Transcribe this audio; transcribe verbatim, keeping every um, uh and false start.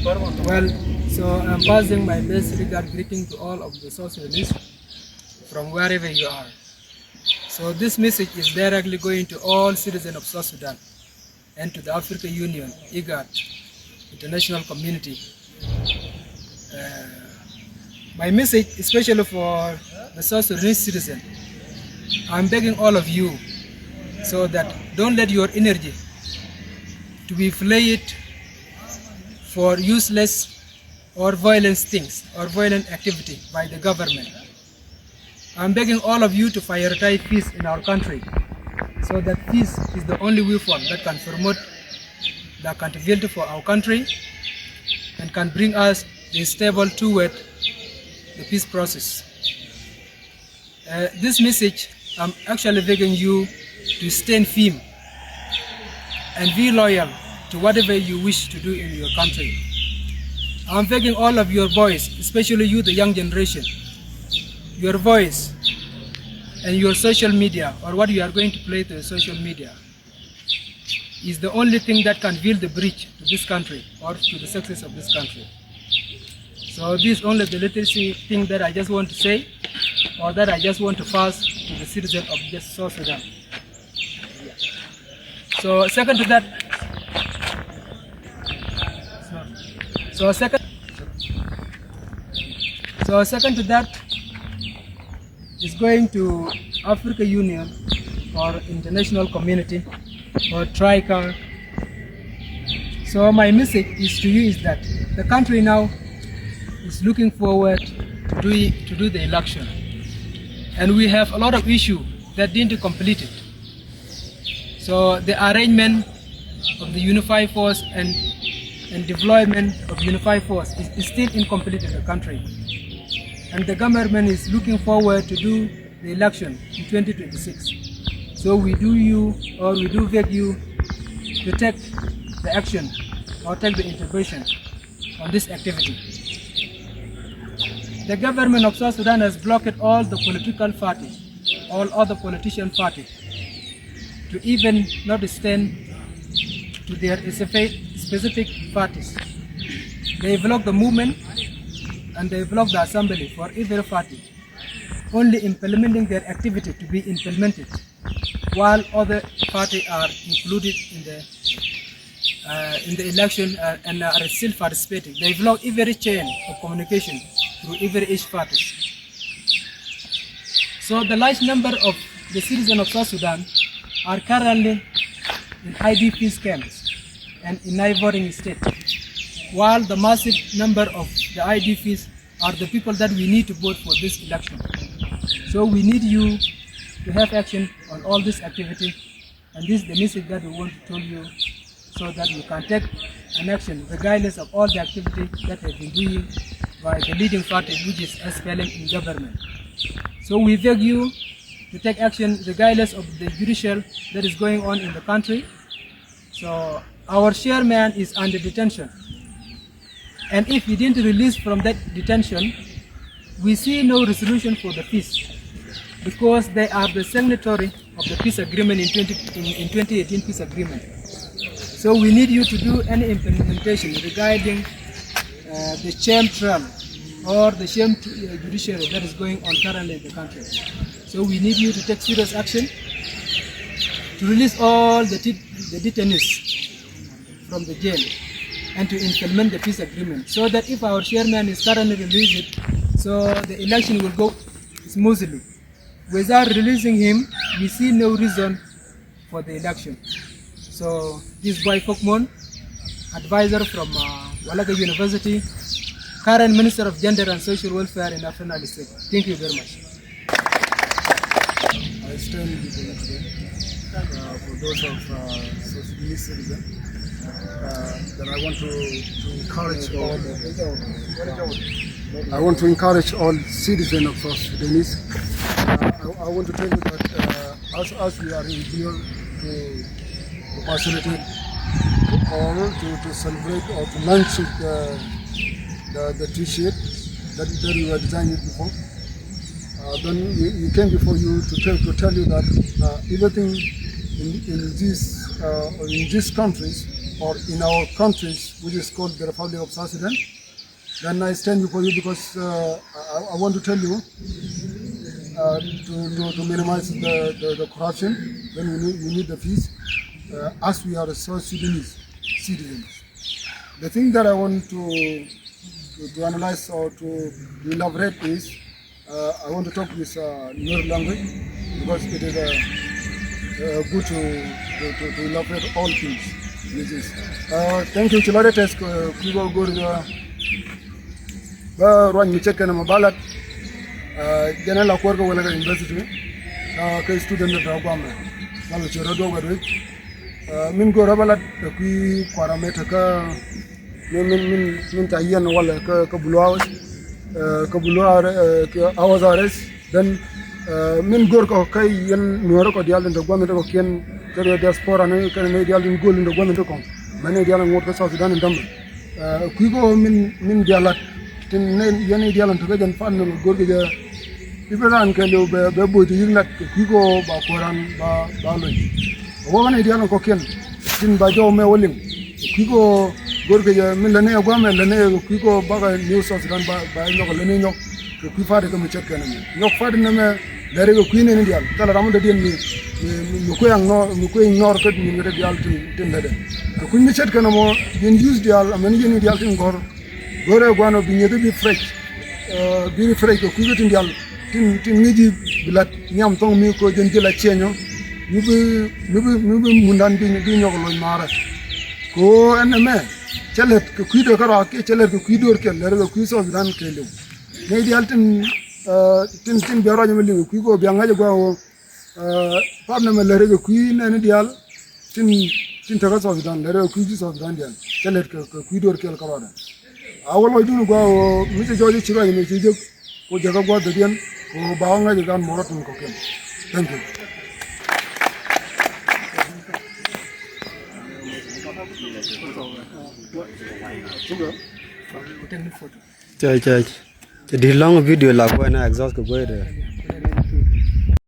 Well, so I'm passing my best regard greeting to all of the South Sudanese from wherever you are. So this message is directly going to all citizens of South Sudan and to the African Union, IGAD, international community. Uh, my message, especially for the South Sudanese citizen, I'm begging all of you so that don't let your energy to be played for useless or violent things or violent activity by the government. I'm begging all of you to prioritize peace in our country, so that peace is the only weapon that can promote the accountability for our country and can bring us the stable toward the peace process. Uh, this message, I'm actually begging you to stand firm and be loyal to whatever you wish to do in your country. I'm begging all of your voice, especially you, the young generation, your voice and your social media, or what you are going to play to the social media, is the only thing that can build the bridge to this country or to the success of this country. So this is only the little thing that I just want to say, or that I just want to pass to the citizen of just South Sudan. So second to that, so second, so second to that is going to Africa Union or international community or Troika. So my message is to you is that the country now is looking forward to do, to do the election, and we have a lot of issue that didn't complete it. So the arrangement of the unified force and, and deployment of unified force is, is still incomplete in the country. And the government is looking forward to do the election in twenty twenty-six. So we do you, or we do beg you to take the action or take the intervention on this activity. The government of South Sudan has blocked all the political parties, all other politician parties, to even not stand to their specific, specific parties. They block the movement and they block the assembly for every party, only implementing their activity to be implemented, while other party are included in the, uh, in the election, uh, and are still participating. They block every chain of communication through every each party. So the large number of the citizens of South Sudan are currently in I D Ps camps and in neighboring states, while the massive number of the I D Ps are the people that we need to vote for this election. So we need you to have action on all this activity, and this is the message that we want to tell you, so that you can take an action regardless of all the activity that have been doing by the leading party, which is S P L M in government. So we beg you to take action regardless of the judicial that is going on in the country. So our chairman is under detention. And if he didn't release from that detention, we see no resolution for the peace, because they are the signatory of the peace agreement in twenty, in, in twenty eighteen peace agreement. So we need you to do any implementation regarding, uh, the sham trial or the sham, uh, judiciary that is going on currently in the country. So we need you to take serious action to release all the, the detainees from the jail and to implement the peace agreement, so that if our chairman is currently released, so the election will go smoothly. Without releasing him, we see no reason for the election. So this boy Fokmon, advisor from, uh, Walaga University, current Minister of Gender and Social Welfare in Upper Nile State. Thank you very much. I stand with you today, uh, for those of, uh, South Sudanese citizens. Uh, then I want to, to encourage all, I want to encourage all citizens of South Sudanese. Uh, I, I want to tell you that, uh, as, as we are in here to, to facilitate or to, to celebrate or to launch the, the, the T-shirt that, that we were designing before, uh, then we, we came before you to tell, to tell you that, uh, everything in, in this, uh, in these countries or in our countries, which is called the Republic of South Sudan, then I stand before you because uh, I, I want to tell you uh, to, to, to minimize the, the, the corruption. Then we need, we need the peace uh, as we are South Sudanese citizens. The thing that I want to, to, to analyze or to, to elaborate is uh, I want to talk with uh, Nuer language because it is uh, uh, good to, to, to, to elaborate all things. This is. Uh, thank you. Ci lɔcdä tɛth kɛ kui̱ bä go̱r bä ruany mi ce̱tkɛ nɔmɔ ba lat. Uh, jɛn ɛ la kuäär kɛ wälɛ kɛ university uh, kɛ student dɛ tɔ̱ guamɛ. Ba lɛ ciö rɔ duɔk wɛt wec. Uh, min go̱r rɔ ba lat kɛ kui̱ kuaramɛ tekä min min min min ca yiɛn walɛ kä kä Blue House kä Blue House kä House Arrest. Then min go̱r kɔ kä yɛn nuɔ̱ɔ̱rä kɔ diaal tin te gua̱n tin te kɔ kiɛn kä rɛ diaspora ni kɛn ni diaal tin go̱l tin te gua̱n tin te kɔ mɛ ni diaal ŋot kä South Sudan in dämɛ. Kui̱ kɔ min min diaal lat tin ni yɛn ni diaal tin te kä jɛn fan ni go̱r kɛ jɛ. I̱ bi raan kɛ liw bɛ bɛ bo̱o̱th yik lat kɛ kui̱ kɔ ba kuɔran ba ba lo̱ny. Wä kɛn i̱ diaal in kɔ̱kiɛn tin ba jɔw mɛ wä liŋ. Kui̱ kɔ go̱rkɛ jɛ mi lät ni ɛ gua̱a̱mɛ lät ni ɛ kui̱ kɔ bakɛ New South Sudan ba ba nyɔk lät ni nyɔk. Kɛ kui̱ party kɛ mi ce̱tkɛ nɛmɛ nyɔk party nɛmɛ lɛri kɛ kui̱ nɛni diaal thilɛ ram mi dɔ̱diɛn mi mi kui̱ aŋ nɔɔr mi kui̱ ignore kä nyin kɛ diaal tin tin lätdɛ. Kɛ kui̱ mi ce̱tkɛ nɛmɔ yɛn youth diaal amäni yɛn diaal tin gɔ̱r. Go̱rɛ gua̱n ɔ bi nyieth bi fresh. Bi fresh kɛ kui̱ kä tin diaal tin tin ŋi̱ci bi la̱t nhiam thɔ̱ŋ mi ko̱ jɛn ji̱ la ciɛnyɔ. Mi bi mi bi mi bi mundan bi bi nyɔk lo̱c maarä. Kɛ ɣöö ɛn ɛmɛ cä lät kɛ kui̱dɛ kärɔa kiɛ cä lät kɛ kui̱ do̱r kɛl lät kɛ kui̱ South Sudan kɛɛliw. Nɛy diaal tin tin tin bia ruac ɛmɛ liŋ kɛ kui̱ kɛ ɣöö bia ŋa̱c ɛ gua̱n ɣöö Pap nɛmɛ lät rɛ kɛ kui̱ nɛɛni diaal tin tin tekä South Sudan lät rɛ kɛ kui̱ ji̱ South Sudan diaal cä lät kɛ kɛ kui̱ do̱r kɛl kärɔadɛ. A wä lɔcdun gua̱a̱ ɣöö mi cɛ jɔɔc i̱ ci ruac ɛmɛ ci jek kɛ jɛ kä gua̱a̱th dɔ̱diɛn kɛ ɣöö ba wä ŋäc ɛ gan muɔrä tin kɔ̱kiɛn. Thank you. Cɛ cɛ cɛ di̱t lɔ̱ŋ video la guɛn a exhaust kɛ guɛy dɛ.